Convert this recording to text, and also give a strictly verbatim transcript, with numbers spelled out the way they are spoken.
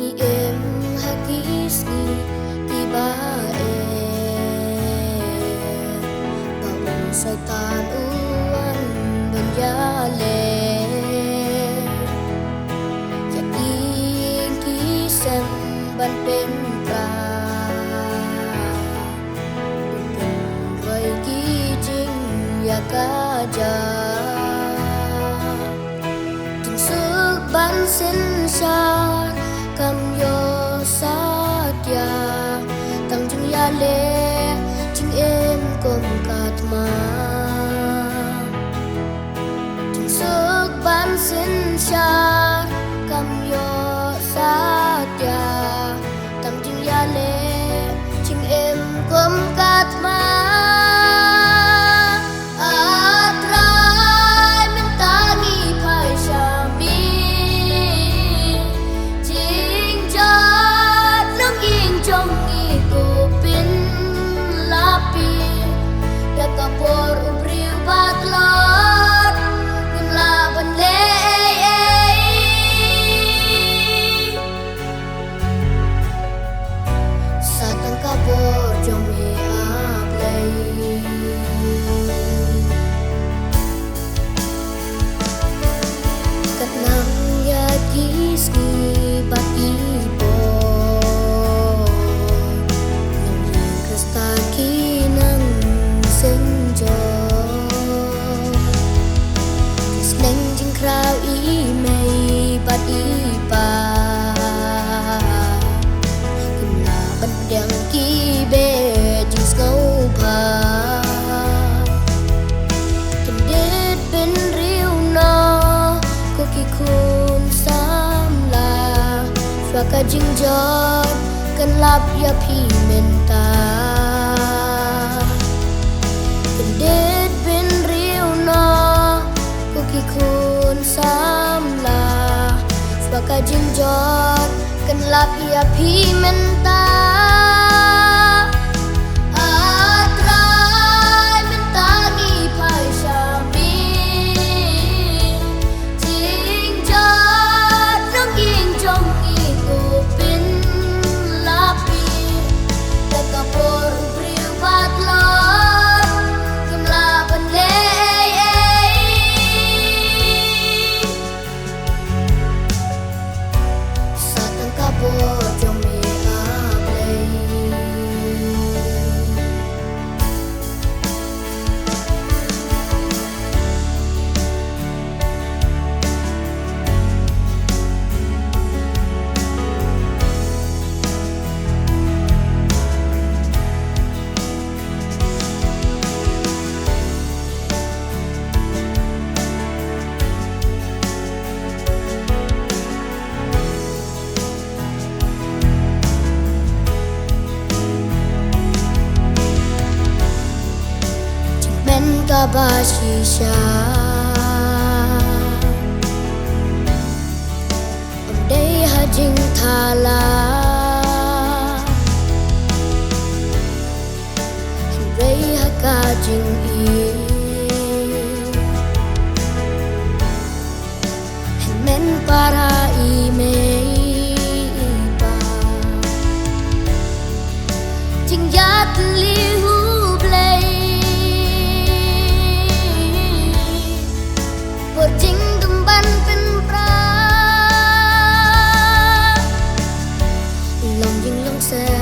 Im ha ki sngi kiba eh, ba u Soitan u wan ban ïaleh ïa ki ïing ki sem ban pynpra. Pynroi ki jingïakajia, jingsuk ban synshar kam ïoh satia, tang jingïaleh jingim kum ka thma. Jingsuk ban synshar kam ïoh satia, tang jingïaleh jingim kum ka thma. A Trai, mynta ngi phai sha me, jingjot longïing jong ngi ko pynlap ïa ka por u briew ba tlot, ngim lah ban leh ei ei. Sa tang ka bor jong me, A Blei. Kat nang ïa ki sngi bad ki por, nang ïa Khrista ki nang synjor. Ki sneng jingkhraw i mei bad i pa, kim lah ban pdiang ki beh jingsngewbha. Kyndit bynriew noh ko ki khun samla, shuwa ka jingjot kan lap ïa phi mynta. Kyndit bynriew noh ko ki khun samla, shuwa ka jingjot kan lap ïa phi mynta. A Trai, mynta ngi phai sha me, jingjot longïing jong ngi ko pynlap ïa ka por u briew ba tlot, kim lah ban leh ei ei. Sa tang ka bor jong me, A Blei. Jingkmen kaba shisha ym dei ha jingthala, hynrei ha ka jingïeit. Hynmen para i mei i pa, jingïatylli ha U Blei, por jingdum ban pynpra, longïing longsem